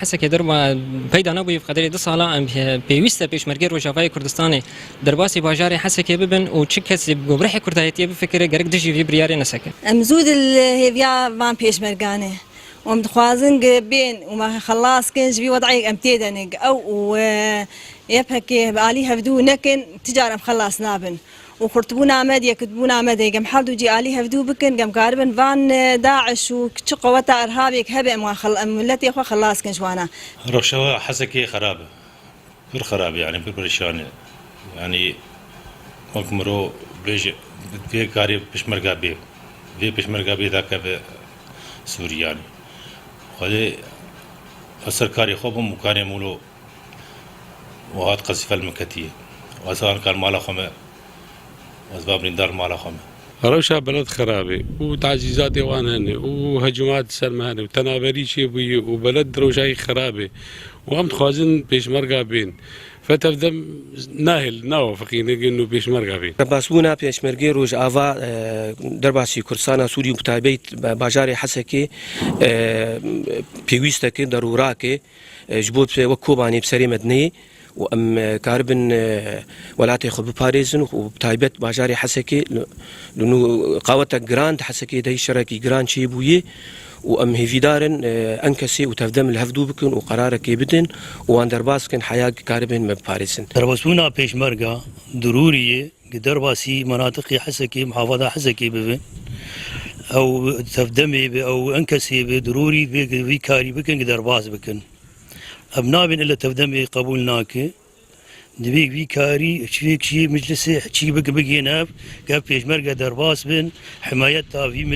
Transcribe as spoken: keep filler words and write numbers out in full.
Hesekê derba peyda nebûye bi qederê du sala em pê-, pêwîst e pêşmergê Rojavayê Kurdistanê derbasî bajarê Hesekê bibin û çi kesî bi gubrehê Kurdayetiyê bifikire gerek dijî vî biryarê neseke. Em zû di li hêviya van pêşmergan e. Em dixwazin gi bên û me xelas kin ji vî wedayê em tê de ne. Ew û, e, Y P G bi alî hevdû nekin, ti car em xelas nabin. Û xurtbûna me, yekitbûna me de, gem hevdû cî alî hevdû bikin, gem karibin van, e, DAIŞ û çi qeweta irhabêk hebe em wan xel-, em miletê xwe xelas kin ji wana. Rewşa Hesekê xerab e. Pir xerab e, yanî pir perîşan e. Yanî wek miro bêje, vê karê pêşmerga bê. Vê pêşmerga bê dakeve Sûrî yanî. Xwedê ez ser karê xwe bim û karê mûlo û hat qezîfe li min ketiye. Ez an kar mala xwe me, ez ba birîndar mala xwe me. Rewşa beled xerab e û tacîzatê wan hene û hecûmat ser me hene û tenaberî çêbûye û beled rojayî xerab e û em dixwazin pêşmerga bên. Fe tevdem nahêl, nawefiqîne gin û pêşmerga bên. Derbasbûna pêşmergê Rojava, e, derbasî Kurdistana Sûrî û bi taybet bajarê Hesekê, e, pêwîstek e, derûrak e. E, ji bo wek Kobanê bi serê me dinê û em, e, karibin, e, welatê xwe biparêzin û bi taybet bajarê Hesekê li, li nû qawetek giran di Hesekê de şerekî giran çêbûye û em hêvîdar in, e, enkesê û tevdem li hevdû bikin û qerarekê bidin û wan derbas bikin heya karibin me biparêzin. Derbasbûna pêşmerga dirûrî ye, gi derbasî menatiqê Hesekê, muhafada Hesekê bibin. Ew tevdemê bi, ew enkesê bi, dirûrî vê, vî karî bikin, gi derbas bikin. Em nabên ile tevdemê qebûl nake. Divê vî karî çi, çi meclisê çi bik-, bigihîne ev, ke pêşmerge derbas bin, himayeta vî